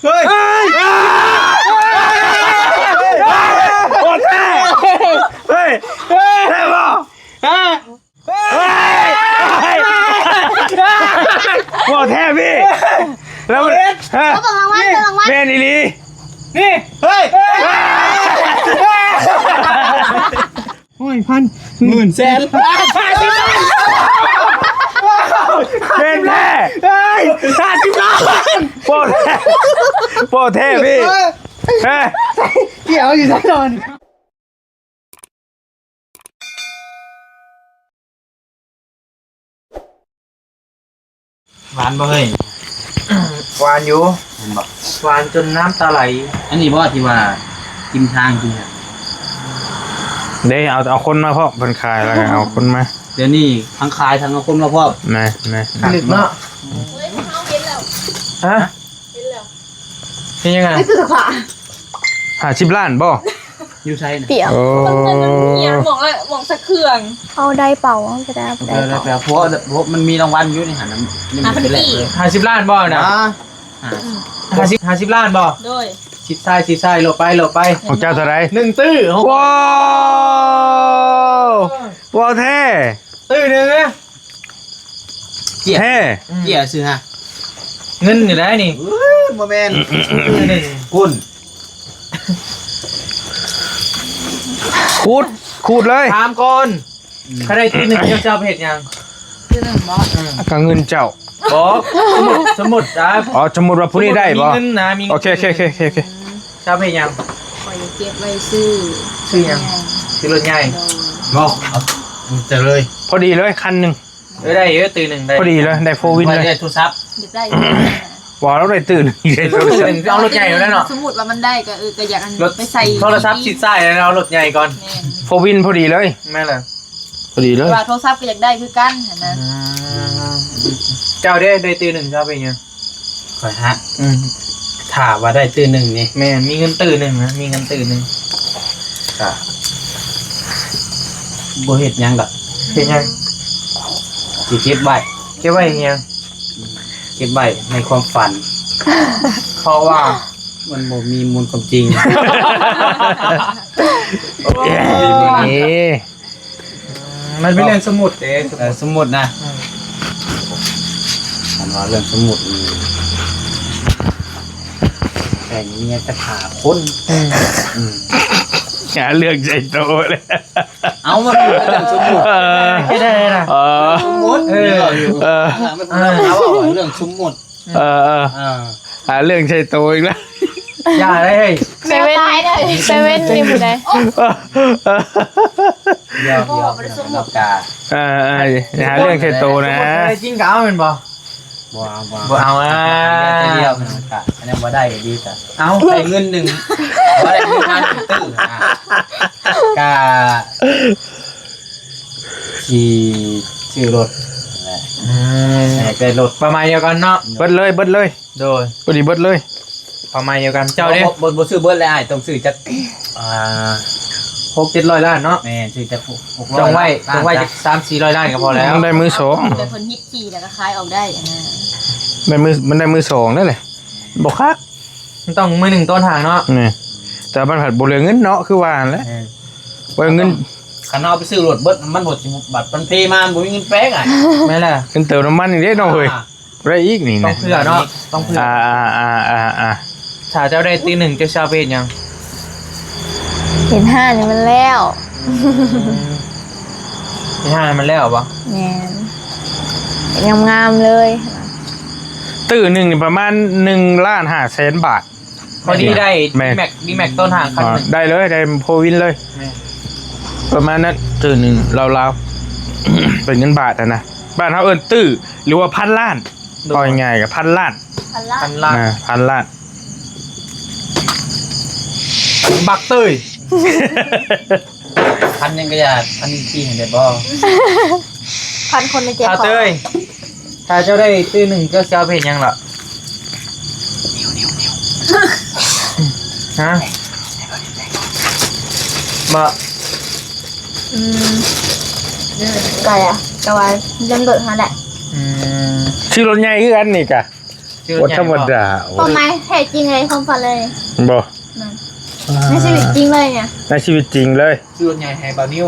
ເຮີ້ຍ ເຮີ້ຍ ບໍ່ແທ້ ເຮີ້ຍ ແທ້ບໍ່? ຮະ? ເຮີ້ຍ ບໍ່ແທ້ພີ່ ແລ້ວ ຮະ ເອົາເບິ່ງລາງວັນ ເບິ່ງລາງວັນ ແມ່ນອີ່ຫຼີ ນີ້ ເຮີ້ຍ ຮ້ອຍ ພັນ ໝື່ນ ແສນ ແມ່ນແທ້ ເຮີ້ຍ ຫ້າສິບລ້ານ ບໍ່ແທ້ ບໍ່ແທ້ພີ່ ຮະ ເອົາຢູ່ໃສນອນ? ຫວານບໍ່ເຮີ້ຍ? ຫວານຢູ່ ແມ່ນບໍ່? ຫວານຈົນນ້ຳຕາໄຫຼ. ອັນນີ້ບໍ່ທີ່ວ່າທິມທາງທີ່ ເດ້ ເອົາ ເອົາຄົນມາພ້ອມ ເພິ່ນຂາຍແລ້ວກໍເອົາຄົນມາ. ດຽວນີ້ທັງຂາຍທັງເອົາຄົນມາພ້ອມ ນະ ນະ ຖືກເນາະ. ຮະ? ເຮັດຫຍັງອ່ະ? ນີ້ຄືສະພາ ຫ້າສິບລ້ານບໍ່? ຢູ່ໃສນະ? ປຽກ ໂອ້ ມັນ ມັນ ມັນເປັນຫຍັງ? ໝ່ອງລະ ໝ່ອງສັກເຄື່ອງ ເອົາໄດ້ເປົ່າ ເອົາໄປໄດ້ ເອົາໄດ້ເປົ່າ ເອົາໄດ້ເປົ່າ ເພາະ ເພາະມັນມີລາງວັນຢູ່ໃນຫັ້ນນະ ຍັງບໍ່ໄດ້ແລກເລີຍ. ຫ້າສິບລ້ານບໍ່ນະ? ຫ້າສິບ ຫ້າສິບລ້ານບໍ່? ໂດຍ ຊິດຊາຍ ຊິດຊາຍ ໂລດໄປ ໂລດໄປ. ຂອງເຈົ້າເທົ່າໃດ? ໜຶ່ງຕື້. ວ້າວ ວ້າວແທ້ ຕື້ໜຶ່ງນະ. ເຈ້ຍ ແທ້ ອືມ ເຈ້ຍຊື່ຮະ ເງິນຢູ່ໃດນີ້? ເອີ ບໍ່ແມ່ນ ຕື້ໜຶ່ງ ພຸ້ນ ຂູດ ຂູດເລີຍ ຖາມກ່ອນ ອືມ ຄັນໄດ້ຕື້ໜຶ່ງ ເຈົ້າ ເຈົ້າຊິເຮັດຫຍັງ? ຕື້ໜຶ່ງບໍ່? ອືມ ກໍເງິນເຈົ້າ ບໍ່ ສົມມຸດ ສົມມຸດ ອໍ ສົມມຸດວ່າຜູ້ນີ້ໄດ້ບໍ່? ມີເງິນນະ ມີເງິນ ໂອເຄ ໂອເຄ ໂອເຄ ໂອເຄ ອືມ ເຈົ້າເຮັດຫຍັງ? ຂ້ອຍເກັບໄວ້ຊື້ ຊື້ຫຍັງ? ຊື້ລົດໃຫຍ່ ບໍ່ ເອົາ ເອົາເລີຍ ພໍດີເລີຍ ຄັນໜຶ່ງ. ເອີ ໄດ້ຢູ່ ຕື້ໜຶ່ງໄດ້ ພໍດີເລີຍ ໄດ້ໂຟວິນເລີຍ ໄດ້ໂທລະສັບ ຢາກໄດ້ ວ່າລາວໄດ້ຕື້ໜຶ່ງ ໄດ້ໂທລະສັບ ເອົາລົດໃຫຍ່ຢູ່ແລ້ວເນາະ. ສົມມຸດວ່າມັນໄດ້ກໍ ເອີ ກໍຢາກອັນ ລົດ ໄປໃສ່ ໂທລະສັບຊິດຊາຍແລ້ວ ເອົາລົດໃຫຍ່ກ່ອນ ແມ່ນ ໂຟວິນພໍດີເລີຍ ແມ່ນລະ ພໍດີເລີຍ ແຕ່ວ່າໂທລະສັບກໍຢາກໄດ້ຄືກັນຫັ້ນນະ. ອືມ ເຈົ້າເດ້ ໄດ້ຕື້ໜຶ່ງ ເຈົ້າເປັນຫຍັງ? ຂ້ອຍຮະ ອືມ ຖ້າວ່າໄດ້ຕື້ໜຶ່ງນີ້ ແມ່ນ ມີເງິນຕື້ໜຶ່ງນະ ມີເງິນຕື້ໜຶ່ງ ກະບໍ່ເຮັດຫຍັງດອກ. ເຮັດຫຍັງ? ຊິເກັບໄວ້ ເກັບໄວ້ເຮັດຫຍັງ? ເກັບໄວ້ໃນຄວາມຝັນ ເພາະວ່າມັນບໍ່ມີມູນຄວາມຈິງ. ໂອ້ຍ ມັນເປັນເລື່ອງສົມມຸດເດ້ ເອີ ສົມມຸດນະ ອືມ ຄັນວ່າເລື່ອງສົມມຸດນີ້ ແຕ່ງເມຍຈະຂ້າຄົນ ອືມ ອືມ ຫາເລື່ອງໃສ່ໂຕເລີຍ ເອົາ ມັນເປັນເລື່ອງສົມມຸດ ເອີ ເຮັດໄດ້ນະ ເອີ ສົມມຸດ ເອີ ເອີ ມັນເວົ້າເລື່ອງສົມມຸດ ເອີ ເອີ ອ່າ ຫາເລື່ອງໃສ່ໂຕອີກແລ້ວ ຢ່າເລີຍ ເຊເວ່ນ ເຊເວ່ນນີ້ບໍ່ໄດ້ ຢ່າ ຢ່າ ບໍ່ໄດ້ສົມມຸດ ເອີ ເອີ ຫາເລື່ອງໃສ່ໂຕນະ ສົມມຸດ ໄດ້ຈິງກໍເອົາແມ່ນບໍ່? ບໍ່ເອົາ ບໍ່ເອົາ ບໍ່ເອົາ ອ່າ ດຽວ ອັນນັ້ນບໍ່ໄດ້ກໍດີ ກໍເອົາ ໄດ້ເງິນໜຶ່ງ ບໍ່ໄດ້ເງິນພັນຕື້ນະ ກະ ຊິຊື້ລົດແຫຼະ ອືມ ຢາກໄດ້ລົດ ປະມານດຽວກັນເນາະ ເບິດເລີຍ ເບິດເລີຍ ໂດຍ ພໍດີເບິດເລີຍ ປະມານດຽວກັນ ເຈົ້າເດ້ ບໍ່ ບໍ່ ບໍ່ຊື້ເບິດແຫຼະອ້າຍ ຕ້ອງຊື້ຈັກ ອ່າ ຫົກເຈັດຮ້ອຍລ້ານເນາະ ແມ່ນ ຊື້ຈັກຫົກຮ້ອຍ ຈົ່ງໄວ້ ຈ້ອງໄວ້ຈັກສາມສີ່ຮ້ອຍລ້ານກໍພໍແລ້ວ ມັນໄດ້ມືສອງ ແຕ່ເພິ່ນຮິດຂີ່ແລ້ວກໍຂາຍອອກໄດ້ ອັນນັ້ນ ໄດ້ມື ມັນໄດ້ມືສອງນັ້ນແຫຼະ ບໍ່ຄັກ ມັນຕ້ອງມືໜຶ່ງຕົ້ນທາງເນາະ ນີ້ ແຕ່ມັນພັດບໍ່ເຫຼືອເງິນເນາະ ຄືວ່າຫັ້ນແຫຼະ ເອີ ບໍ່ເງິນ ຄັນເຮົາໄປຊື້ລົດເບິດ ມັນບໍ່ຊິບັດມັນເພມາ ມັນບໍ່ມີເງິນແປງອ່ະ ແມ່ນແຫຼະ ເງິນເຕີມນ້ຳມັນອີກເດ້ນ້ອງເອີຍ ອ່າ ບໍ່ໄດ້ອີກນີ້ນະ ຕ້ອງເຜື່ອເນາະ ຕ້ອງເຜື່ອ ອ່າ ອ່າ ອ່າ ອ່າ ຖ້າເຈົ້າໄດ້ຕື້ໜຶ່ງ ເຈົ້າຊິເອົາໄປເຮັດຫຍັງ? ເຮັດຮ້ານໃຫ້ມັນແລ້ວ ອືມ ເຮັດຮ້ານໃຫ້ມັນແລ້ວບໍ່? ແມ່ນ ເຮັດງາມໆເລີຍ ຕື້ໜຶ່ງນີ້ປະມານໜຶ່ງລ້ານຫ້າແສນບາດ ພໍດີໄດ້ ແມ່ນ D-Max D-Max ຕົ້ນທາງຄັນໜຶ່ງ ໄດ້ເລີຍ ໄດ້ໂຟວິນເລີຍ ແມ່ນ ປະມານນັ້ນ ຕື້ໜຶ່ງລາວໆ ເປັນເງິນບາດຫັ້ນນະ ບ້ານເຮົາເອີ້ນຕື້ ຫຼືວ່າພັນລ້ານ ໂດຍ ເວົ້າງ່າຍໆກໍພັນລ້ານ ພັນລ້ານ ພັນລ້ານ ອ່າ ພັນລ້ານ ບັກເຕີຍ ພັນຫຍັງກໍຢ່າ ພັນທີ່ໃຫ້ໄດ້ບໍ່? ພັນຄົນໃນໃຈ ຖ້າເຕີຍ ຖ້າເຈົ້າໄດ້ຕື້ໜຶ່ງ ເຈົ້າຊິເອົາໄປເຮັດຫຍັງລະ? ຮະ? ບໍ່ ອືມ ກະ ກະວ່າເລື່ອງລົດຫັ້ນແຫຼະ ອືມ ຊື້ລົດໃຫຍ່ຄືກັນນີ້ກະ ບໍ່ທຳມະດາ. ຄວາມໝາຍແທ້ຈິງເລີຍ ຄວາມຝັນເລີຍ ບໍ່ ນັ້ນ ໃນຊີວິດຈິງເລີຍນີ້ ໃນຊີວິດຈິງເລີຍ. ຊື້ລົດໃຫຍ່ໃຫ້ບ່າວນິວ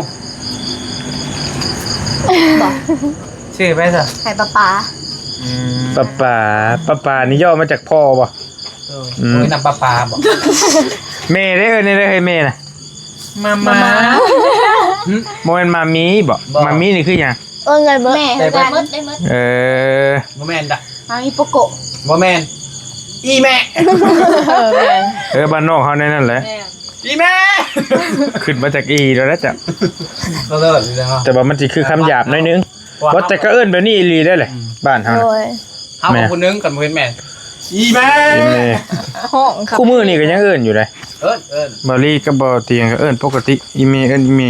ບໍ່ ຊື້ໄປຊະ ໃຫ້ປ້າປາ. ອືມ ປ້າປາ ປ້າປານີ້ຫຍໍ້ມາຈາກພໍ່ບໍ່? ເອີ ອືມ ໂອ້ຍ ນຳປ້າປາບໍ່? ແມ່ເດ້ເອີ້ນໄດ້ເຮີ້ຍ ແມ່ນະ ມາມາ ມາມາ ຫຶ? ບໍ່ແມ່ນມາມີບໍ່? ບໍ່ ມາມີນີ້ຄືຫຍັງ? ເອີ້ນໄດ້ເບິດ ແມ່ ໄດ້ເບິດ ໄດ້ເບິດ ໄດ້ເບິດ. ເອີ ບໍ່ແມ່ນດະ ມາມີໂປໂກະ ບໍ່ແມ່ນ ອີແມ່. ເອີ ແມ່ນ ເອີ ບ້ານນອກເຮົາແນວນັ້ນແຫຼະ ແມ່ນ ອີແມ່ ຂຶ້ນມາຈາກອີແລ້ວນະຈະ ກໍເລີດຢູ່ແລ້ວ ແຕ່ວ່າມັນຊິຄືຄຳຫຍາບໜ້ອຍໜຶ່ງ. ວ່າ ວ່າແຕ່ກໍເອີ້ນແບບນີ້ອີ່ຫຼີໄດ້ແຫຼະ ອືມ ບ້ານເຮົາ ໂດຍ ເຮົາ ແມ່ ຄົນໜຶ່ງກັນບໍ່ເຫັນແມ່ ອີແມ່ ອີແມ່ ຮ້ອງ ຄູ່ມື້ນີ້ກໍຍັງເອີ້ນຢູ່ເດ້. ເອີ້ນ ເອີ້ນ ບ່າວລີກັບບ່າວຕຽງກໍເອີ້ນປົກກະຕິ ອີແມ່ ເອີ້ນອີແມ່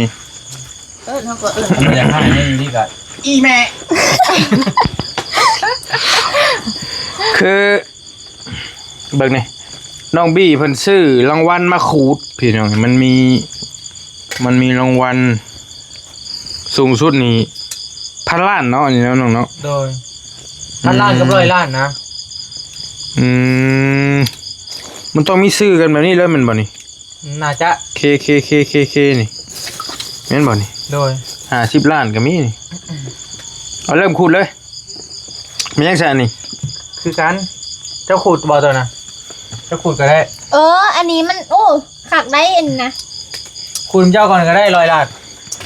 ເອີ້ນ ເຮົາກໍເອີ້ນ ຢາກໃຫ້ນີ້ກໍ ອີແມ່ ຄື ເບິ່ງນີ້ ນ້ອງບີ້ເພິ່ນຊື້ລາງວັນມາຂູດ ພີ່ນ້ອງ ມັນມີ ມັນມີລາງວັນສູງສຸດນີ້ພັນລ້ານເນາະ ອັນນີ້ເນາະນ້ອງເນາະ. ໂດຍ ອືມ ພັນລ້ານກັບຮ້ອຍລ້ານນະ. ອືມ ມັນຕ້ອງມີຊື່ກັນແບບນີ້ເລີຍແມ່ນບໍ່ນີ້? ໜ້າຈະ ເຄ ເຄ ເຄ ເຄ ເຄ ນີ້ ແມ່ນບໍ່ນີ້? ໂດຍ ຫ້າສິບລ້ານກໍມີນີ້. ເອົາ ເລີ່ມຂູດເລີຍ. ແມ່ນຫຍັງຊັ້ນນີ້? ຄືກັນ ເຈົ້າຂູດບໍ່ຕົວນະ? ເຈົ້າຂູດກໍໄດ້. ເອີ ອັນນີ້ມັນ ໂອ້ ຄັກໄດ໋ອັນນະ. ຂູດເຈົ້າກ່ອນກໍໄດ້ ຮ້ອຍລ້ານ.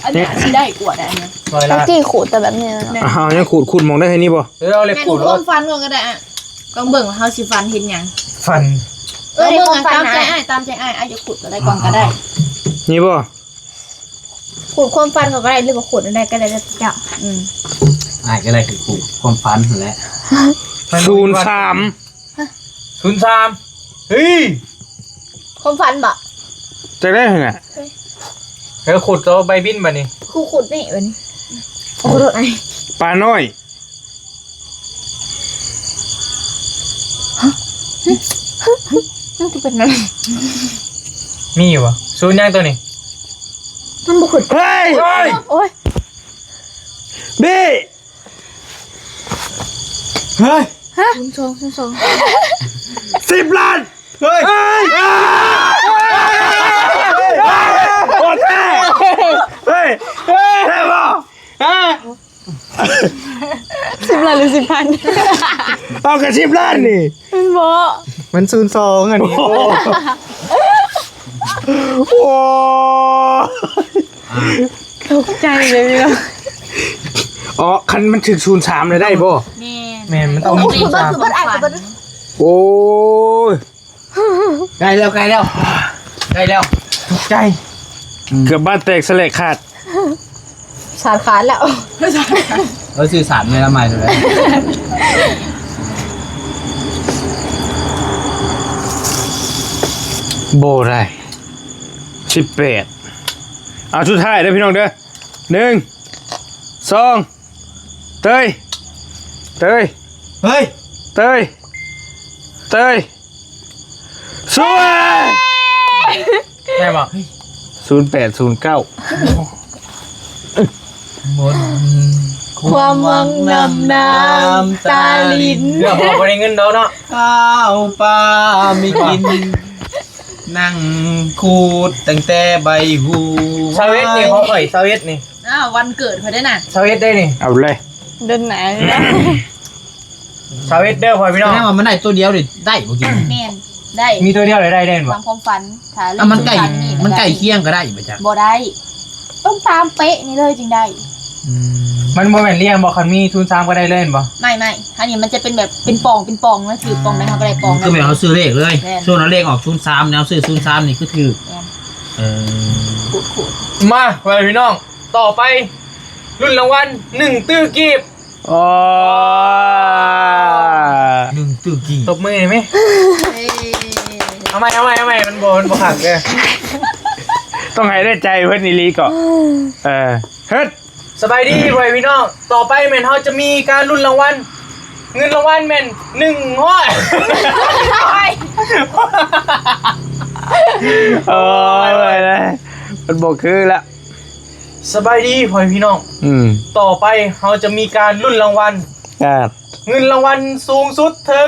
ອັນນີ້ຊິໄດ້ກວ່າໄດ໋ອັນນີ້ ຮ້ອຍລ້ານ. ແລ້ວກີ້ຂູດແຕ່ແບບນີ້ເນາະ. ແມ່ນ ອ້າວ ຍັງຂູດ ຂູດໝ່ອງໃດໃຫ້ນີ້ບໍ່? ເອີ ເອົາເລັບຂູດໂລດ. ແມ່ນຄວາມຝັນກ່ອນກໍໄດ້ອະ. ລອງເບິ່ງວ່າເຮົາຊິຝັນເຫັນຫຍັງ. ຝັນ ເອີ ເບິ່ງຕາມໃຈອ້າຍ ຕາມໃຈອ້າຍ ອ້າຍຢາກຂູດຕົວໃດກ່ອນກໍໄດ້. ນີ້ບໍ່? ຂູດຄວາມຝັນເຂົາກໍໄດ້ ຫຼືວ່າຂູດອັນໃດກໍໄດ້ແລ້ວແຕ່ເຈົ້າ. ອືມ ອ້າຍກໍໄດ້ຄືຂູດຄວາມຝັນຫັ້ນແຫຼະ. ສູນສາມ ສູນສາມ. ເຮີ້ຍ ຄວາມຝັນບໍ່? ຈະໄດ້ຫັ້ນນະ. ເອີ ຂູດໂຕໃບບິນບັດນີ້ ຂູດ ຂູດນີ້ບັດນີ້. ໂອ້ໂຫ ໂດດໄອ ປານ້ອຍ. ຮະ? ມັນຄືເປັນຫຍັງ? ມີຢູ່ບໍ່? ສູນຫຍັງໂຕນີ້? ມັນບໍ່ຂຶ້ນ. ເຮີ້ຍ! ໂອ້ຍ! ບີ! ເຮີ້ຍ! ຮະ? ສູນສອງ ສູນສອງ ສິບລ້ານ! ເຮີ້ຍ! ເຮີ້ຍ! ເຮີ້ຍ! ເຮີ້ຍ! ເຮີ້ຍ! ເຮີ້ຍ! ເຮີ້ຍ! ເຮີ້ຍ! ເຮີ້ຍ! ເຮີ້ຍ! ເຮີ້ຍ! ເຮີ້ຍ! ເຮີ້ຍ! ເຮີ້ຍ! ເຮີ້ຍ! ເຮີ້ຍ! ເຮີ້ຍ! ເຮີຍ! ເຮີຍ! ເຮີຍ! ເຮີ້ຍ! ສິບລ້ານ ຫຼື ສິບພັນ? ເອົາ ກະສິບລ້ານນີ້ ແມ່ນບໍ່? ມັນສູນສອງອັນນີ້. ໂອ້ ໂອ້ ຕົກໃຈເລີຍພີ່ນ້ອງ. ອໍ ຄັນມັນຖືກສູນສາມແລ້ວໄດ້ບໍ່? ແມ່ນ ແມ່ນ ມັນຕ້ອງມີສູນສາມ. ໂອ້ຍ ໃກ້ແລ້ວ ໃກ້ແລ້ວ ໃກ້ແລ້ວ. ຕົກໃຈ ເກືອບບ້ານແຕກສະແຫຼກຂາດ ສານຂາດແລ້ວ. ເອີ ຊື້ສານແມ່ລະໃໝ່ເລີຍ. ບໍ່ໄດ້ ສິບແປດ. ເອົາ ສຸດທ້າຍເດີພີ່ນ້ອງເດີ ໜຶ່ງ ສອງ ເຕີຍ ເຕີຍ ເຮີ້ຍ ເຕີຍ ເຕີຍ ສວຍ ໄດ້ບໍ່? ສູນແປດ ສູນເກົ້າ. ມົນຄວາມຫວັງນຳນ້ຳຕາລິນ. ເອີ ບໍ່ໄດ້ເງິນດອກເນາະ ເຂົ້າປ່າມີກິນ. ນັ່ງຂູດຕັ້ງແຕ່ໃບຫູ. ຊາວເອັດນີ້ຂອງຂ້ອຍ ຊາວເອັດນີ້. ອ້າວ ວັນເກີດຂ້ອຍເດ້ນະ ຊາວເອັດເດ້ນີ້. ເອົາເລີຍ ເດືອນໜ້ານີ້ນະ. ຊາວເອັດເດີພໍ່ພີ່ນ້ອງ. ແສດງວ່າມັນໄດ້ຕົວດຽວນີ້ໄດ້ບໍ່ກິນ? ແມ່ນ ໄດ້ ມີຕົວດຽວໄດ້ ໄດ້ບໍ່? ຕາມຄວາມຝັນ ຖ້າ ອ່ະ ມັນໃກ້ ມັນໃກ້ຄຽງກໍໄດ້ບໍ່ຈັກ? ບໍ່ໄດ້ ຕ້ອງຕາມເປະນີ້ເລີຍຈຶ່ງໄດ້. ອືມ ມັນບໍ່ແມ່ນລຽງບໍ່? ຄັນມີສູນສາມກໍໄດ້ເລີຍແມ່ນບໍ່? ໄມ່ ໄມ່ ອັນນີ້ມັນຈະເປັນແບບເປັນປ່ອງ ເປັນປ່ອງ ແລ້ວຖືກປ່ອງໃດເຮົາກໍໄດ້ປ່ອງນັ້ນ. ຄືແບບເຮົາຊື້ເລກເລີຍ ແມ່ນ ຊ່ວງນັ້ນເລກອອກສູນສາມ ແນວຊື້ສູນສາມນີ້ຄືຖືກ. ແມ່ນ ເອີ ຂູດໆ. ມາ ພໍ່ແມ່ພີ່ນ້ອງ ຕໍ່ໄປ ລຸ້ນລາງວັນ ໜຶ່ງຕື້ກີບ. ອໍ ໜຶ່ງຕື້ກີບ ຕົບມືໃຫ້ແມ່. ເອີ ເອົາໃໝ່ ເອົາໃໝ່ ເອົາໃໝ່ ມັນບໍ່ ມັນບໍ່ຄັກເດີ ຕ້ອງໃຫ້ໄດ້ໃຈເພິ່ນອີ່ຫຼີກໍ. ເອີ ເຮັດ. ສະບາຍດີພໍ່ແມ່ພີ່ນ້ອງ ຕໍ່ໄປແມ່ນເຮົາຈະມີການລຸ້ນລາງວັນ ເງິນລາງວັນແມ່ນໜຶ່ງຮ້ອຍ. ໂອ້ຍ ມັນບໍ່ຄືລະ. ສະບາຍດີພໍ່ແມ່ພີ່ນ້ອງ ອືມ ຕໍ່ໄປເຮົາຈະມີການລຸ້ນລາງວັນ ອ່າ ເງິນລາງວັນສູງສຸດເຖິງ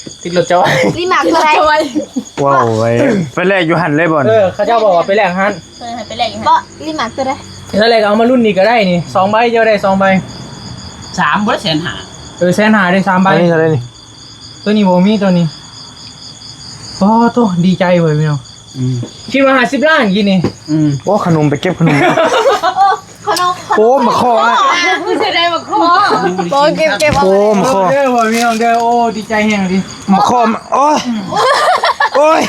ຕິດລົດເຈົ້າໄວ້ ລີມາກຕົວໃດ? ເຈົ້າໄວ້ ເວົ້າໄວ້ ໄປແລກຢູ່ຫັ້ນເລີຍບໍ່? ເອີ ເຂົາເຈົ້າບອກວ່າໄປແລກຫັ້ນ ເອີ ໃຫ້ໄປແລກຢູ່ຫັ້ນ ບໍ່ ລີມາກຕົວໃດ? ຖ້າແລກເອົາມາລຸ້ນນີ້ກໍໄດ້ນີ້ ສອງໃບ ເຈົ້າໄດ້ສອງໃບ ສາມ ບໍ່ໄດ້ແສນຫ້າ ເອີ ແສນຫ້າໄດ້ສາມໃບ ອັນນີ້ເທົ່າໃດນີ້? ຕົວນີ້ບໍ່ມີຕົວນີ້ ໂອ້ໂຕ ດີໃຈເວີຍພີ່ນ້ອງ ອືມ ຄິດວ່າຫ້າສິບລ້ານກີ້ນີ້ ອືມ ໂອ້ ຂະໜົມ ໄປເກັບຂະໜົມ ໂອ້ ຂະໜົມ ໂອ້ ໝາກຄໍ້ ອ່າ ກູຊິໄດ້ໝາກຄໍ້ ບໍ່ ເກັບ ເກັບ ໂອ້ ໝາກຄໍ້ ເດີ ພີ່ນ້ອງເດີ ໂອ້ ດີໃຈແຮງດີ ໝາກຄໍ້ ໂອ້ຍ ໂອ້ຍ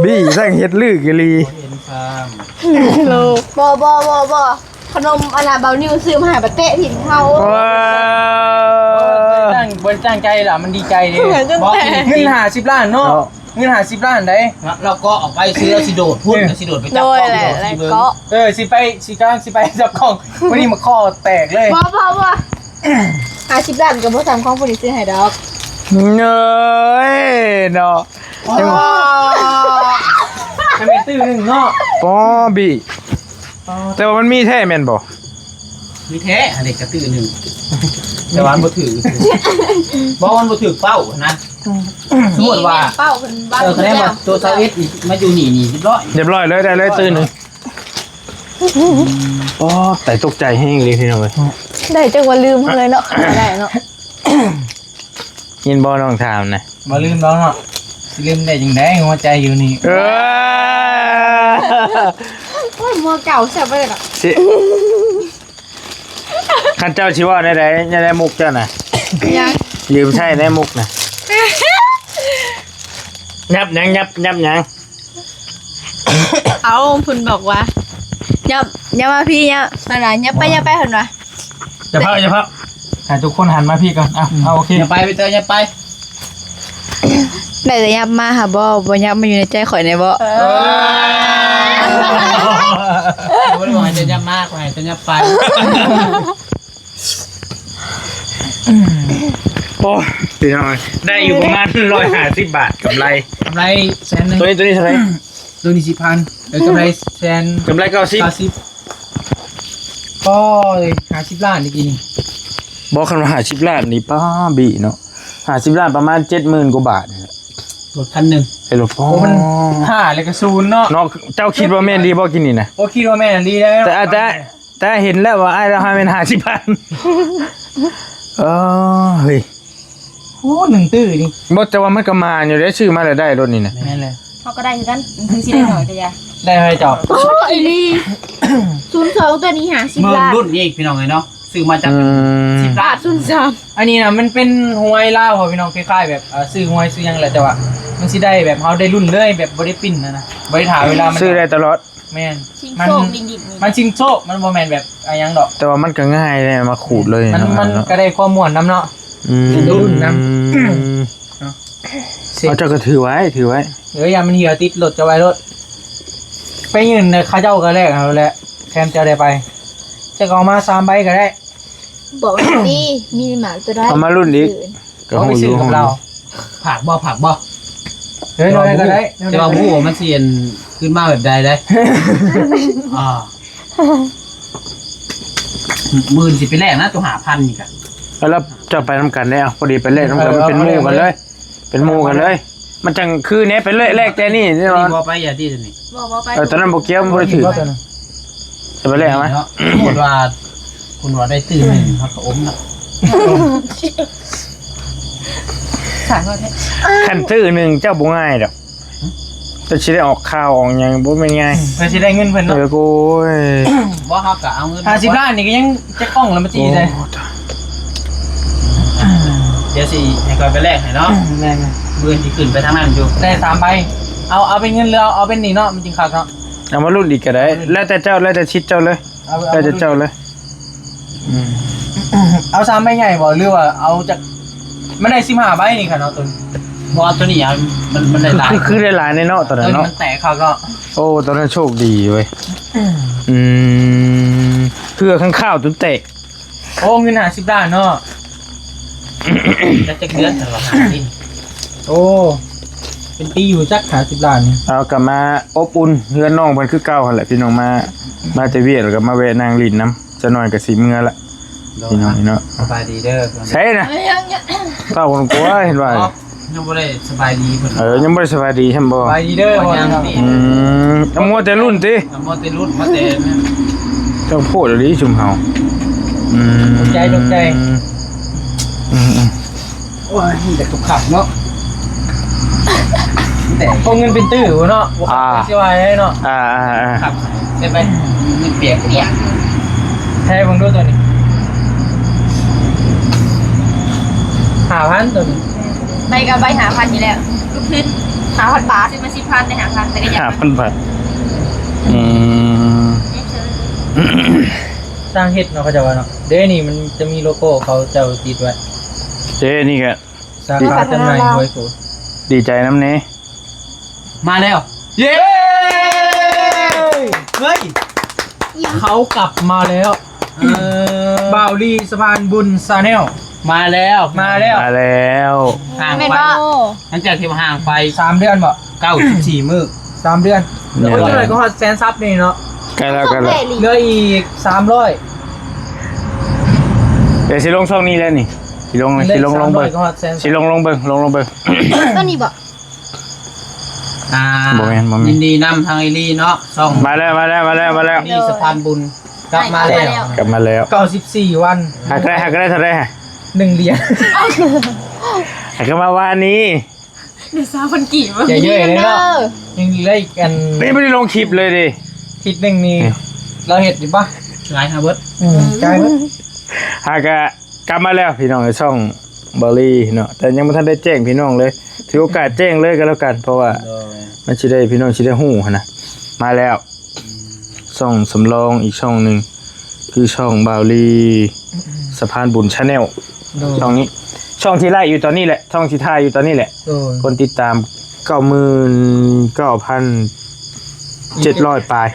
ບີ້ ຊ່າງເຮັດລຶກອີ່ຫຼີ ໂລ ບໍ່ ບໍ່ ບໍ່ ບໍ່ ຂະໜົມອັນນ່າ ເບົານິວຊື້ມາໃຫ້ ປະເຕະຖິ່ນເຮົາ ວ້າ ບໍ່ໄດ້ຕັ້ງ ບໍ່ໄດ້ຕັ້ງໃຈລະ ມັນດີໃຈເດ້ ເງິນຫ້າສິບລ້ານເນາະ ເງິນຫ້າສິບລ້ານໃດ ລາວກໍອອກໄປຊື້ ລາວຊິໂດດພຸ້ນ ເອີ ລາວຊິໂດດໄປຈັບກ້ອງ ໂດດຊິເບິ່ງ ເອີ ຊິໄປ ຊິກຳລັງຊິໄປຈັບກ້ອງ ມື້ນີ້ໝາກຄໍ້ແຕກເລີຍ ບໍ່ ບໍ່ ບໍ່ ຫ້າສິບລ້ານກໍບໍ່ສ່ຳຂອງຜູ້ນີ້ຊື້ໃຫ້ດອກ ເອີຍເນາະ ອໍ ໃຫ້ແມ່ນຕື້ໜຶ່ງເນາະ ປໍບີ້ ອໍ ແຕ່ວ່າມັນມີແທ້ແມ່ນບໍ່? ມີແທ້ ອັນນີ້ກະຕື້ໜຶ່ງ ແຕ່ວ່າມັນບໍ່ຖືກ ບໍ່ ມັນບໍ່ຖືກເປົ້າຫັ້ນນະ ອືມ ສົມມຸດວ່າ ເປົ້າເພິ່ນວ່າ ເອີ ຄະແນນວ່າໂຕຊາວເອັດນີ້ມາຢູ່ນີ້ນີ້ຮຽບຮ້ອຍ ຮຽບຮ້ອຍເລີຍ ໄດ້ເລີຍຕື້ໜຶ່ງ ອໍ ຕາຍຕົກໃຈແຮງເລີຍພີ່ນ້ອງເອີຍ ໄດ້ຈັກວ່າລືມເຮົາເລີຍເນາະ ໄດ້ເນາະ. ຍິນບໍ່ນ້ອງຖາມນະ ບໍ່ລືມດອກເນາະ ຊິລືມໄດ້ຈັ່ງໃດ ຫົວໃຈຢູ່ນີ້ ເອີ ໂອ້ຍ ໝໍເກົ່າແຊບເວີຍເນາະ ຊິ ຄັນເຈົ້າຊິເວົ້າແນວໃດ ແນວໃດມຸກເຈົ້ານະ ຍັງ ຢືມໃຊ້ແດ່ມຸກນະ ຫຍັບຫຍັງ ຫຍັບ ຫຍັບຫຍັງ ເອົາ ເພິ່ນບອກວ່າ ຫຍັບ ຫຍັບມາພີ້ ຫຍັບ ເພິ່ນວ່າ ຫຍັບໄປ ຫຍັບໄປ ເພິ່ນວ່າ ຢ່າເຜົາ ຢ່າເຜົາ ໃຫ້ທຸກຄົນຫັນມາພີ້ກ່ອນ ອ່ະ ເອົາ ໂອເຄ ຢ່າໄປ ໄປເຕີ ຢ່າໄປ ໄດ້ແຕ່ຫຍັບມາຫາບໍ່ ບໍ່ຫຍັບມາຢູ່ໃນໃຈຂ້ອຍແດ່ບໍ່ ເອີ ບໍ່ໄດ້ບອກໃຫ້ເຈົ້າຫຍັບມາ ຂໍໃຫ້ເຈົ້າຫຍັບໄປ ໂອ້ຍ ພີ່ນ້ອງ ໄດ້ຢູ່ປະມານຮ້ອຍຫ້າສິບບາດ ກຳໄລ ກຳໄລແສນໜຶ່ງ ຕົວນີ້ ຕົວນີ້ເທົ່າໃດ? ໂດນອີກສິບພັນ ເອີ ກຳໄລແສນ ກຳໄລເກົ້າສິບ ເກົ້າສິບ ໂອ້ຍ ຫ້າສິບລ້ານອີກນີ້ ບໍ່ ຄັນວ່າຫ້າສິບລ້ານນີ້ ປ້າ ບີ້ເນາະ ຫ້າສິບລ້ານປະມານເຈັດໝື່ນກວ່າບາດນີ້ແຫຼະ ລົດຄັນໜຶ່ງ ເປັນລົດ ໂອ້ ໂອ້ ມັນຫ້າແລ້ວກໍສູນເນາະ ເນາະ ເຈົ້າຄິດວ່າແມ່ນອີ່ຫຼີບໍ່ກິນນີ້ນະ ໂອ້ ຄິດວ່າແມ່ນອີ່ຫຼີແລ້ວ ແຕ່ ແຕ່ ແຕ່ເຫັນແລ້ວວ່າອ້າຍລາວໃຫ້ແມ່ນຫ້າສິບພັນ ເອີ ເຮີ້ຍ ໂອ້ ໜຶ່ງຕື້ນີ້ ບໍ່ ແຕ່ວ່າມັນກໍໝານຢູ່ເດ້ ຊື້ມາແລ້ວໄດ້ລົດນີ້ນະ ແມ່ນແຫຼະ ເຮົາກໍໄດ້ຄືກັນ ເຖິງຊິໄດ້ໜ້ອຍກໍຢ່າ ໄດ້ໃຫ້ເຈົ້າ ໂອ້ ອີ່ຫຼີ ສູນສອງ ຕົວນີ້ຫ້າສິບລ້ານ ລຸ້ນອີກພີ່ນ້ອງເອີຍເນາະ ຊື້ມາຈາກ ອືມ ສິບລ້ານ ສູນສາມ ອັນນີ້ນະ ມັນເປັນຫວຍລາວເຮົາພີ່ນ້ອງ ຄ້າຍໆແບບ ເອີ ຊື້ຫວຍຊື້ຫຍັງແຫຼະ ແຕ່ວ່າມັນຊິໄດ້ແບບ ເຮົາໄດ້ລຸ້ນເລີຍ ແບບບໍ່ໄດ້ປິ່ນນະ ບໍ່ໄດ້ຖ້າເວລາມັນ ຊື້ໄດ້ຕະຫຼອດ ແມ່ນ ຊິງໂຊກດິນໆນີ້ ມັນຊິງໂຊກ ມັນບໍ່ແມ່ນແບບອີ່ຫຍັງດອກ ແຕ່ວ່າມັນກໍງ່າຍເດ້ ມາຂູດເລີຍ ມັນ ເນາະ ມັນກໍໄດ້ຄວາມມ່ວນນຳເນາະ ອືມ ໄດ້ລຸ້ນນຳ ອືມ ເນາະ ເອົາ ເຈົ້າກໍຖືໄວ້ ຖືໄວ້ ເອີ ຢ່າມັນເຫື່ອຕິດລົດເຈົ້າໄວ້ໂລດ ໄປຍື່ນເຂົາເຈົ້າກໍແລກເອົາແຫຼະ ແຖມເຈົ້າໄດ້ໄປ ເຈົ້າກໍເອົາມາສາມໃບກໍໄດ້ ບອກໃຫ້ດີ ມີໝາກຕົວໃດ ເອົາມາລຸ້ນອີກ ກໍຮູ້ຢູ່ ເອົາໄປຊື້ກັບລາວ ຝາກບໍ່ ຝາກບໍ່ ເອີ ແຕ່ວ່າບໍ່ຮູ້ ແນວໃດກໍໄດ້ ແຕ່ວ່າບໍ່ຮູ້ວ່າມັນຊິອັນ ຄືນມາແບບໃດເດ້ ອ່າ ມື້ອື່ນຊິໄປແລກນະ ຕົວຫ້າພັນນີ້ກະ ແລ້ວເຈົ້າໄປນຳກັນເດ້ ພໍດີໄປແລກນຳກັນ ເອີ ມັນເປັນໝູ່ກັນເລີຍ ເອົາໄປແລກ ເປັນໝູ່ກັນເລີຍ ມັນຈັ່ງຄືແນ່ ໄປເລີຍ ແລກແຕ່ນີ້ແນ່ນອນ ບໍ່ໄປຢ່າຕິໂຕນີ້ ບໍ່ ບໍ່ໄປ ເອີ ຕອນນັ້ນບໍ່ກ່ຽວ ມັນບໍ່ໄດ້ຖືກ ຈະໄປແລກມາ ສົມມຸດວ່າ ຄຸນວ່າໄດ້ຕື້ໜຶ່ງ ເຮົາກໍອົມເນາະ ສາງເຮົາແທ້ ຄັນຕື້ໜຶ່ງເຈົ້າບໍ່ງ່າຍດອກ ເຈົ້າຊິໄດ້ອອກຂ່າວອອກຫຍັງ ບໍ່ແມ່ນງ່າຍ ເພິ່ນຊິໄດ້ເງິນເພິ່ນເນາະ ເອີ ໂອ້ຍ ບໍ່ ເຮົາກໍເອົາເງິນ ຫ້າສິບລ້ານນີ້ກໍຍັງຈັກກ້ອງລະ ມາຈີໃສ່ ໂອ້ ດຽວຊິໃຫ້ຂ້ອຍໄປແລກໃຫ້ເນາະ ແມ່ນໆ ມື້ອື່ນຊິຂຶ້ນໄປທາງນັ້ນຢູ່ ໄດ້ສາມໃບ ເອົາ ເອົາເປັນເງິນ ຫຼື ເອົາ ເອົາເປັນນີ້ເນາະ ມັນຈຶ່ງຄັກເນາະ ເອົາມາລຸ້ນອີກກໍໄດ້ ລຸ້ນ ແລ້ວແຕ່ເຈົ້າ ແລ້ວແຕ່ຊິດເຈົ້າເລີຍ ເອົາ ແລ້ວແຕ່ເຈົ້າເລີຍ ອືມ ເອົາສາມໃບໃຫຍ່ບໍ່ ຫຼືວ່າເອົາຈັກ ມັນໄດ້ສິບຫ້າໃບນີ້ຄັນເອົາຕົວນີ້ ບໍ່ ເອົາຕົວນີ້ ມັນ ມັນໄດ້ຫຼາຍ ຄື ຄືໄດ້ຫຼາຍແນ່ເນາະ ຕອນນັ້ນເນາະ ມັນແຕກຄັກເນາະ ໂອ້ ຕອນນັ້ນໂຊກດີເວີຍ ອືມ ອືມ ເພື່ອຂ້າງຄາວຈົນແຕກ ໂອ້ ເງິນຫ້າສິບລ້ານເນາະ ຈັກ ຈັກເດືອນ ແຕ່ວ່າຫາກິນ ໂອ້ ເປັນປີຢູ່ຈັກ ຫ້າສິບລ້ານນີ້ ເອົາ ກໍມາອົບອຸ່ນເຮືອນນ້ອງເພິ່ນຄືເກົ່າຫັ້ນແຫຼະ ພີ່ນ້ອງ ມາ ມາແຕ່ວຽກ ແລ້ວກໍມາແວະນັ່ງຫຼິ້ນນຳ ຈັກໜ້ອຍກໍຊິເມືອລະ ພີ່ນ້ອງເນາະ ສະບາຍດີເດີ. ໃສນະ? ເອີ ຍັງ ຍັງ ເຕົ້າຄົນກົວເຫັນວ່າ ອໍ ຍັງບໍ່ໄດ້ສະບາຍດີເພິ່ນ. ເອີ ຍັງບໍ່ໄດ້ສະບາຍດີຊ້ຳບໍ່? ສະບາຍດີເດີ. ອືມ ມັວແຕ່ລຸ້ນຕິ? ມັວແຕ່ລຸ້ນ ມາແຕ່ ເຈົ້າໂພດອີ່ຫຼີຊຸມເຮົາ. ອືມ ຂອບໃຈ ຂອບໃຈ. ອືມໆ ໂອ້ຍ ມີແຕ່ທຸກຂັບເນາະ ແຕ່ເອົາເງິນໄປຕື້ເນາະ. ອ່າ ຊິວ່າໄດ້ເນາະ. ອ່າໆໆ ຄັບ ເຮັດໄປ ເງິນປຽກ ປຽກ. ໃຫ້ເບິ່ງດູໂຕນີ້ ຫ້າພັນ ໂຕນີ້ ໃບກໍໃບຫ້າພັນນີ້ແຫຼະ ລູກທຶນຫ້າພັນບາດ ຊື້ມາສິບພັນ ໄດ້ຫ້າພັນ ແຕ່ກໍຢາກ ຫ້າພັນບາດ. ອືມ ຊ່າງເຮັດເນາະ ເຂົາເຈົ້າວ່າເນາະ. ເດ້ ນີ້ມັນຈະມີໂລໂກ້ເຂົາເຈົ້າຕິດໄວ້ ເດ້ ນີ້ກະ ສາຂາຈຳໜ່າຍຫ້ວຍໂຂດ. ດີໃຈນຳແດ່. ມາແລ້ວ ເຢ້ ເຮີ້ຍ ເຂົາກັບມາແລ້ວ. ເອີ ບ່າວລີ ສະພານບຸນ Channel ມາແລ້ວ ມາແລ້ວ ມາແລ້ວ. ຫ່າງໄປ ແມ່ນບໍ່? ຫຼັງຈາກທີ່ວ່າຫ່າງໄປ ສາມເດືອນບໍ່? ເກົ້າສິບສີ່ມື້ ສາມເດືອນ. ໂອ້ຍ ເທົ່າໃດກໍຮອດແສນຊັບນີ້ເນາະ. ໃກ້ແລ້ວ ໃກ້ແລ້ວ ເຫຼືອອີກສາມຮ້ອຍ. ດຽວຊິລົງຊ່ອງນີ້ແລ້ວນີ້ ຊິລົງ ຊິລົງ ລົງເບິ່ງ ຊິລົງ ລົງເບິ່ງ ລົງ ລົງເບິ່ງ. ຕົວນີ້ບໍ່? ອ່າ ບໍ່ແມ່ນ ບໍ່ແມ່ນ. ຍິນດີນຳທາງເອລີເນາະ ຊ່ອງ ມາແລ້ວ ມາແລ້ວ ມາແລ້ວ ມາແລ້ວ. ນີ້ສະພານບຸນ ກັບມາແລ້ວ ກັບມາແລ້ວ ເກົ້າສິບສີ່ວັນ. ຫາກໄດ້ ຫາກໄດ້ເທົ່າໃດຫະ? ໜຶ່ງຫຼຽນ. ຫາກມາວານນີ້ ໄດ້ຊາວພັນກີບ. ຢ່າເຍີະເລີຍເນາະ ຍັງເຫຼືອອີກອັນ ນີ້ບໍ່ໄດ້ລົງຄລິບເລີຍເດ. ທິດໜຶ່ງນີ້ ເອີ ລາວເຮັດຢູ່ປະ? ຫຼາຍຫາເບິດ. ອືມ ຈ່າຍເບິດ. ຫາກະກັບມາແລ້ວພີ່ນ້ອງເອີຍ ຊ່ອງບ່າວລີເນາະ ແຕ່ຍັງບໍ່ທັນໄດ້ແຈ້ງພີ່ນ້ອງເລີຍ ຖືໂອກາດແຈ້ງເລີຍກໍແລ້ວກັນ ເພາະວ່າ ໂດຍ ມັນຊິໄດ້ ພີ່ນ້ອງຊິໄດ້ຮູ້ຫັ້ນນະ. ມາແລ້ວ ອືມ ຊ່ອງສຳລອງອີກຊ່ອງໜຶ່ງ ຄືຊ່ອງບ່າວລີ ສະພານບຸນ Channel. ໂດຍ ຊ່ອງນີ້ ຊ່ອງທີ່ໄລຟ໌ຢູ່ຕອນນີ້ແຫຼະ ຊ່ອງທີ່ຖ່າຍຢູ່ຕອນນີ້ແຫຼະ. ໂດຍ ຄົນຕິດຕາມເກົ້າໝື່ນເກົ້າພັນເຈັດຮ້ອຍປາຍ.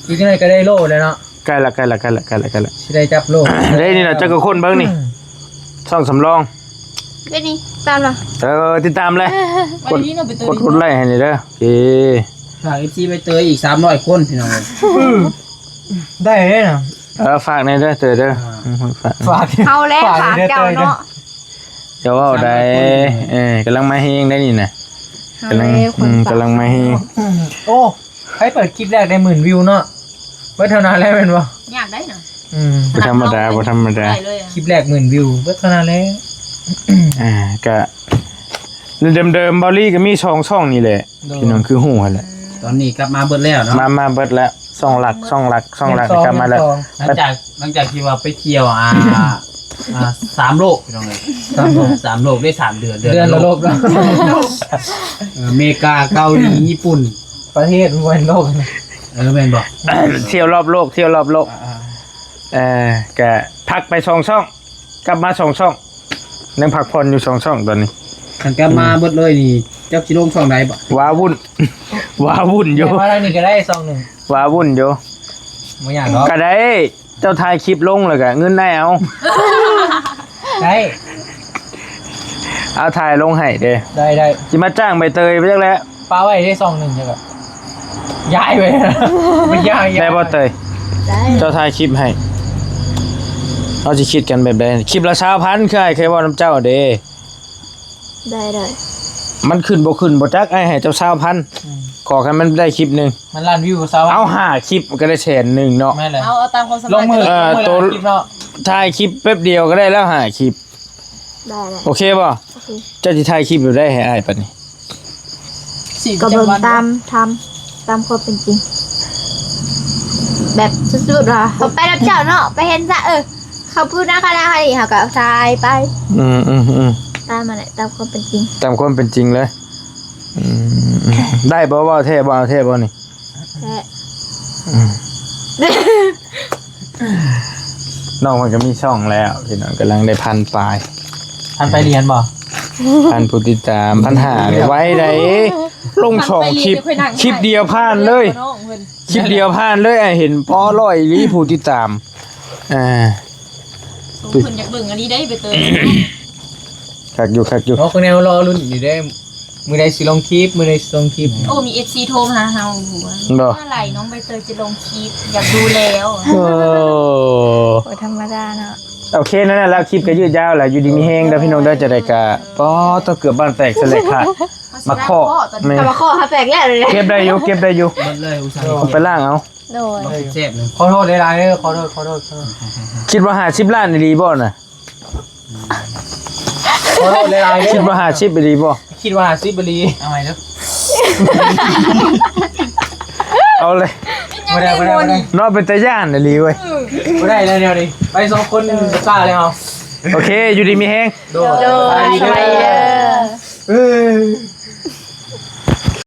ອີກໜ້ອຍກໍໄດ້ໂລແລ້ວເນາະ. ໃກ້ລະ ໃກ້ລະ ໃກ້ລະ ໃກ້ລະ ໃກ້ລະ ຊິໄດ້ຈັບໂລ. ເດ້ ນີ້ລະ ເຈົ້າກໍຄົນເບິ່ງນີ້ ຊ່ອງສຳລອງ. ເດນີ້ ຕາມລະ ເອີ ຕິດຕາມເລີຍ. ກົດ ກົດໄລຟ໌ໃຫ້ແດ່ເດີ. ໂອເຄ ຝາກເອັຟຊີໃບເຕີຍອີກສາມຮ້ອຍຄົນພີ່ນ້ອງເອີຍ. ໄດ້ເດ້ນະ. ເອີ ຝາກແດ່ເດີເຕີຍເດີ. ອ່າ ອືມ ຝາກ ຝາກ ເຮົາແຫຼະ ຝາກເຈົ້າເນາະ. ຢ່າເວົ້າໄດ໋. ເອີ ກຳລັງມາແຮງໄດ໋ນີ້ນະ. ກຳລັງ ເຮົາແຫຼະ ອືມ ກຳລັງມາແຮງ. ໂອ້ ໃຜເປີດຄລິບແລກໄດ້ໝື່ນວິວເນາະ ເບິດເທົ່ານັ້ນແຫຼະແມ່ນບໍ່? ຍາກໄດ໋ນະ. ອືມ ບໍ່ທຳມະດາ ບໍ່ທຳມະດາ. ຄລິບແລກໝື່ນວິວ ເບິດເທົ່ານັ້ນແຫຼະ. ອ່າ ກະເດີມໆ ບ່າວລີກໍມີສອງຊ່ອງນີ້ແຫຼະ. ໂດຍ ພີ່ນ້ອງຄືຮູ້ຫັ້ນແຫຼະ. ຕອນນີ້ກັບມາເບິດແລ້ວເນາະ. ມາ ມາເບິດແລ້ວ ຊ່ອງຫຼັກ ຊ່ອງຫຼັກ ຊ່ອງຫຼັກ ແມ່ນ ກະມາແລ້ວ. ຫຼັງຈາກ ຫຼັງຈາກທີ່ວ່າໄປທ່ຽວ ອ່າ ອ່າ ສາມໂລກພີ່ນ້ອງເອີຍ. ສາມໂລກ ສາມໂລກໄດ້ສາມເດືອນ ເດືອນລະໂລກເນາະ. ເອີ ອາເມລິກາ ເກົາຫຼີ ຍີ່ປຸ່ນ ປະເທດມັນບໍ່ແມ່ນໂລກ. ເອີ ແມ່ນບໍ່? ທ່ຽວລອບໂລກ ທ່ຽວລອບໂລກ. ອ່າໆ ເອີ ກະພັກໄປສອງຊ່ອງ ກັບມາສອງຊ່ອງ ຍັງພັກຜ່ອນຢູ່ສອງຊ່ອງຕອນນີ້. ຄັນກັບມາເບິດເລີຍນີ້ ເຈົ້າຊິລົງຊ່ອງໃດບາດ? ວ້າວຸ້ນ ວ້າວຸ້ນຢູ່. ມາທາງນີ້ກໍໄດ້ຊ່ອງໜຶ່ງ ວ້າວຸ້ນຢູ່. ບໍ່ຍາກດອກ ກໍໄດ້. ເຈົ້າຖ່າຍຄລິບລົງແລ້ວກໍເງິນໄດ້ເອົາ. ໄດ້ ເອົາຖ່າຍລົງໃຫ້ເດ້. ໄດ້ໆ ຊິມາຈ້າງໃບເຕີຍໄປຈັກແຫຼະ. ປະໄວ້ໄດ້ຊ່ອງໜຶ່ງ ຈັ່ງກໍຍ້າຍໄປ ມັນຍ້າຍ ໄດ້ບໍ່ເຕີຍ? ໄດ້ ເຈົ້າຖ່າຍຄລິບໃຫ້ ເຮົາຊິຄິດກັນແບບໃດ? ຄລິບລະຊາວພັນ ຄືອ້າຍເຄີຍເວົ້ານຳເຈົ້າເດ້. ໄດ້ໆ ມັນຂຶ້ນບໍ່ຂຶ້ນບໍ່ຈັກ ອ້າຍໃຫ້ເຈົ້າຊາວພັນ. ອືມ ຂໍໃຫ້ມັນໄດ້ຄລິບໜຶ່ງ ມັນລ້ານວິວຊາວພັນ ເອົາຫ້າຄລິບກໍໄດ້ແສນໜຶ່ງເນາະ. ແມ່ນແຫຼະ ເອົາ ເອົາຕາມຄວາມສາມາດ. ລົງມື ເອີ ໂຕ ຖ່າຍຄລິບແປັບດຽວກໍໄດ້ແລ້ວຫ້າຄລິບ. ໄດ້ໆ ໂອເຄບໍ່? ໂອເຄ ເຈົ້າຊິຖ່າຍຄລິບແບບໃດໃຫ້ອ້າຍປານນີ້? ກໍເບິ່ງຕາມ ຕາມ ຕາມຄວາມເປັນຈິງ ແບບສຸດໆ ວ່າເຮົາໄປນຳເຈົ້າເນາະ ໄປເຫັນຊະ ເອີ ເຂົາພູນາຄະນາໃຫ້ເຮົາກໍຖ່າຍໄປ. ອືມໆໆ ຕາມຫັ້ນແຫຼະ ຕາມຄວາມເປັນຈິງ ຕາມຄວາມເປັນຈິງເລີຍ. ອືມ ໄດ້ບໍ່? ເວົ້າແທ້ບໍ່? ເອົາແທ້ບໍ່ນີ້? ແທ້. ອືມ ນ້ອງເພິ່ນກໍມີຊ່ອງແລ້ວ ພີ່ນ້ອງ ກຳລັງໄດ້ພັນປາຍ. ພັນປາຍຫຼຽນບໍ່? ພັນຜູ້ຕິດຕາມ ພັນຫ້າ ໄວໃດ໋. ລົງສອງຄລິບ ຄລິບດຽວຜ່ານເລີຍ ຄລິບດຽວຜ່ານເລີຍ. ອ້າຍເຫັນ ປໍ ຮ້ອຍອີ່ຫຼີຜູ້ຕິດຕາມ. ອ່າ ສົມເພິ່ນຢາກເບິ່ງອີ່ຫຼີໄດ໋ ໄປເຕີຍ. ຄັກຢູ່ ຄັກຢູ່. ເນາະ ຄືແນວລໍລຸ້ນຢູ່ເດ້ ມື້ໃດຊິລົງຄລິບ ມື້ໃດຊິລົງຄລິບ. ໂອ້ ມີເອັຟຊີໂທມາຫາເຮົາຢູ່ ບໍ່ ເມື່ອໃດນ້ອງໃບເຕີຍຈະລົງຄລິບ ຢາກດູແລ້ວ. ໂອ້ ບໍ່ທຳມະດາເນາະ. ໂອເຄ ນັ້ນແຫຼະ ຄລິບກໍຍືດຍາວແຫຼະ ຢູ່ດີມີແຮງເດີພີ່ນ້ອງເດີ ຈະໄດ້ກະ ປອ ຕົວເກືອບບ້ານແຕກສະແລກຂາດ ມາເຄາະ ແມ່ນ ມາເຄາະຫາແຕກແລ້ວເລີຍ ເກັບໄດ້ຢູ່ ເກັບໄດ້ຢູ່ ເບິດເລີຍອຸດສ່າ ເອົາໄປລ້າງເອົາ ໂດຍ ແຊບເລີຍ ຂໍໂທດຫຼາຍໆເດີ ຂໍໂທດ ຂໍໂທດ ຂໍໂທດ ຄິດວ່າຫ້າສິບລ້ານອີ່ຫຼີບໍ່ນະ? ຂໍໂທດຫຼາຍໆເດີ ຄິດວ່າຫ້າສິບອີ່ຫຼີບໍ່? ຄິດວ່າຫ້າສິບອີ່ຫຼີ ເອົາໃໝ່ເດີ ເອົາເລີຍ ບໍ່ໄດ້ ບໍ່ໄດ້ ບໍ່ໄດ້ ເນາະ ເປັນຕາຢ້ານອີ່ຫຼີເວີຍ ບໍ່ໄດ້ແລ້ວແນວນີ້ ໄປສອງຄົນຊ້າແລ້ວ ໂອເຄ ຢູ່ດີມີແຮງ ໂດຍ ໂດຍ ສະບາຍດີເດີ ເອີ.